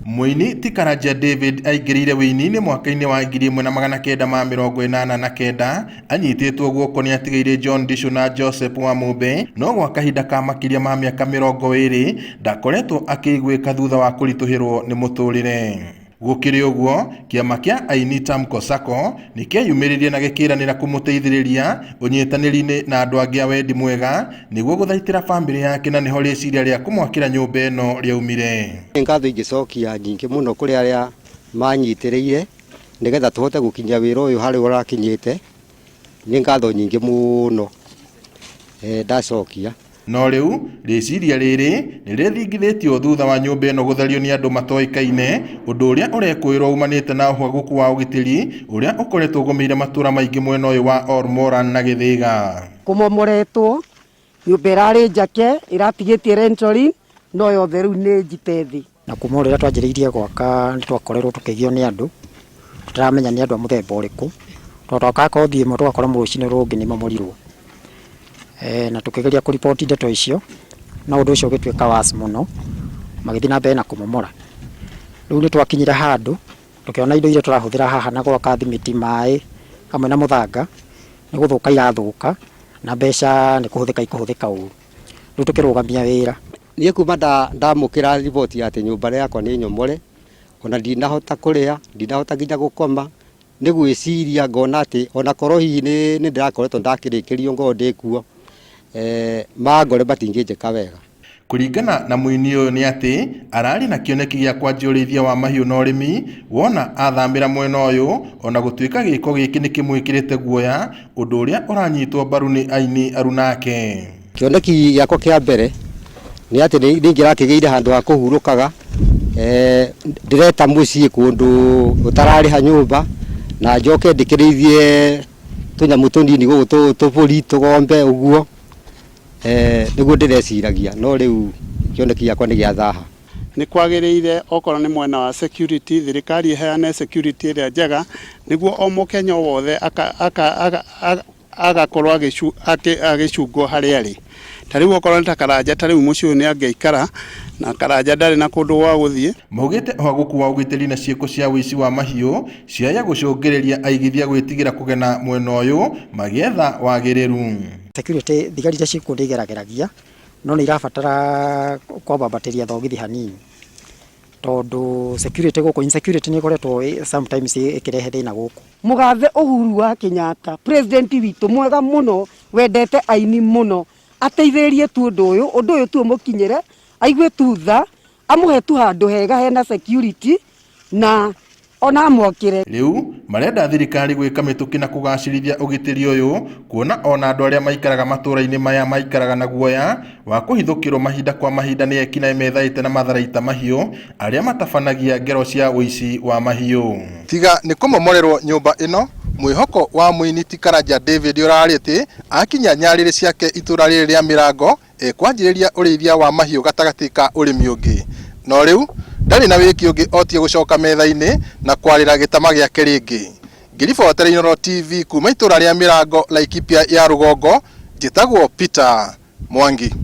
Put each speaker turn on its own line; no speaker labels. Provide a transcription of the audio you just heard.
Mũini ti Karanja David aingĩrĩire wĩini-inĩ mwaka-inĩ wa 1989 anyitĩtwo guoko nĩ atigairĩ John Ndicũ na Joseph Wamũmbe, no gwa kahinda ka makĩria ma mĩaka 20 ndakoretwo akĩiguĩka thutha wa kũritũhĩrwo nĩ mũtũrĩre. Gũkĩrĩ ũguo, kĩama kĩa aini Tamko Sacco nĩ kĩeyumĩririe na gĩkĩranĩra kũmũteithĩrĩria ũnyitanĩri-inĩ na andũ angĩ a wendi mwega nĩguo gũthaitĩra bamĩrĩ yake, na nĩho rĩciria rĩa kũmwakĩra nyũmba ĩno rĩaumire.
Nĩ ngatho ingĩcokia nyingĩ mũno kũrĩ arĩa manyitĩrĩire nĩgetha tũhote gũkinyia wĩra ũyũ harĩa ũrakinyĩte. Nĩ ngatho nyingĩ mũno ndacokia.
No rĩu rĩciria rĩrĩ nĩ rĩthingithĩtio thutha wa nyũmba ĩno gũthario nĩ andũ matoĩkaine, ũndũ ũrĩa ũrekũĩrwo umanĩte na ũhagũku wa ũgitĩri ũrĩa ũkoretwo ũgũmĩire matũra maingĩ mwena ũyũ wa Olmoran na Gĩthĩga.
Kũmomoretwo nyũmba ĩrarĩ njake ĩratigĩtie rentorin no yothe rĩu nĩ njite thĩ.
Na kuma rĩrĩa twanjĩrĩirie gwaka nĩ twakorirwo tũkĩgio nĩ andũ tũtaramenya nĩ andũ a mũthemba ũrĩkũ, tondũ twakaga kothi ĩmwe tũgakora rũcinĩ rũngĩ nĩ mamorirwo. Na tũkĩgeria kũriboti ndeto icio, no ũndũ ũcio ũgĩtuĩka worse mũno, magĩthiĩ na mbere na kũmomora. Rĩu nĩ twakinyire handũ tũkĩona indo iria tũrahũthĩra haha na gwaka thimiti, maĩ hamwe na mũthanga nĩ gũthũka irathũka na mbeca nĩ kũhũthĩka ikũhũthĩka ũru. Rĩu tũkĩrũgamia wĩra.
Niĩ kuma ndamũkĩra riboti ya atĩ nyũmba yakwa nĩ nyomore, ona ndinahota kũrĩa, ndinahota nginya gũkoma, nĩ gwĩciria ngona atĩ ona korwo hihi nĩ ndĩrakoretwo ndakĩrĩkĩrio ngorwo ndĩkuo, mangore matingĩnjĩka wega.
Kũringana na mũini ũyũ nĩ atĩ ararĩ na kĩoneki gĩa kwanjia ũrĩithia wa mahiũ na ũrĩmi wona athamĩra mwena ũyũ, ona gũtuĩka gĩko gĩkĩ nĩ kĩmwĩkĩrĩte guoya, ũndũ ũrĩa ũranyitwo mbaru nĩ aini arunake.
Kĩoneki gĩakwa kĩa mbere nĩ atĩ nĩ ingĩrakĩgĩire handũ ha kũhurũkaga, ndĩreta mũciĩ kũndũ ũtararĩha nyũmba, na njoke ndĩkĩrĩithie tũnyamũ tũnini gũkũ, tũbũri, tũgombe ũguo, nĩguo ndĩreciragia, no rĩu kĩoneki gĩakwa nĩ gĩa thaha.
Nĩ kwagĩrĩire okorwo nĩ mwena wa security, thirikari ĩheane security ĩrĩa njega nĩguo o mũkenya o wothe agakorwo agĩcungwo harĩa arĩ. Ta rĩu okorwo nĩ ta Karanja, ta rĩu mũciĩ ũyũ nĩ angĩikara na Karanja ndarĩ na kũndũ gwa gũthiĩ.
Maugĩte ũhagũku wa ũgitĩri na ciĩko cia ũici wa mahiũ ciaya gũcũngĩrĩria aigithia gwĩtigĩra kũgena mwena ũyũ magĩetha wagĩrĩru.
Security thigari iria ciĩkuo nĩ igerageragia, no nĩ irabatara kwambambatĩria thogithi hanini, tondũ security gũkũ, insecurity nĩ ĩkoretwo sometimes ĩkĩrehe thĩna gũkũ.
Mũgathe Uhuru wa Kenyatta, president witũ mwega mũno, wendete aini mũno, ateithĩrĩrie tu ũndũ ũyũ, ũndũ ũyũ tu ũmũkinyĩre, aigue tu tha, amũhe tu handũ hega hena security na ona amwakĩre.
Rĩu marenda thirikari gwĩka mĩtũkĩ na kũgacĩrithia ũgitĩri ũyũ, kuona ona andũ arĩa maikaraga matũra-inĩ maya maikaraga na guoya wa kũhithũkĩrwo mahinda kwa mahinda nĩ ekinaĩ methaĩte na matharaita mahiũ arĩa matabanagia ngero cia ũici wa mahiũ. Tiga nĩ kũmomorerwo nyũmba ĩno, mwĩhoko wa mũini ti Karanja David ũrarĩ atĩ akinya nyarĩrĩ ciake itũra rĩrĩ rĩa Mĩrango ekwanjĩrĩria ũrĩithia wa mahiũ gatagatĩ ka ũrĩmi ũngĩ. No rĩu ndarĩ na wĩki ũngĩ otie gũcoka metha-inĩ na kwarĩra gĩtama gĩake rĩngĩ. Ngĩribotera Inooro TV kuma itũra rĩa Mĩrango, Laikipia ya rũgongo, njĩtagwo Peter Mwangi.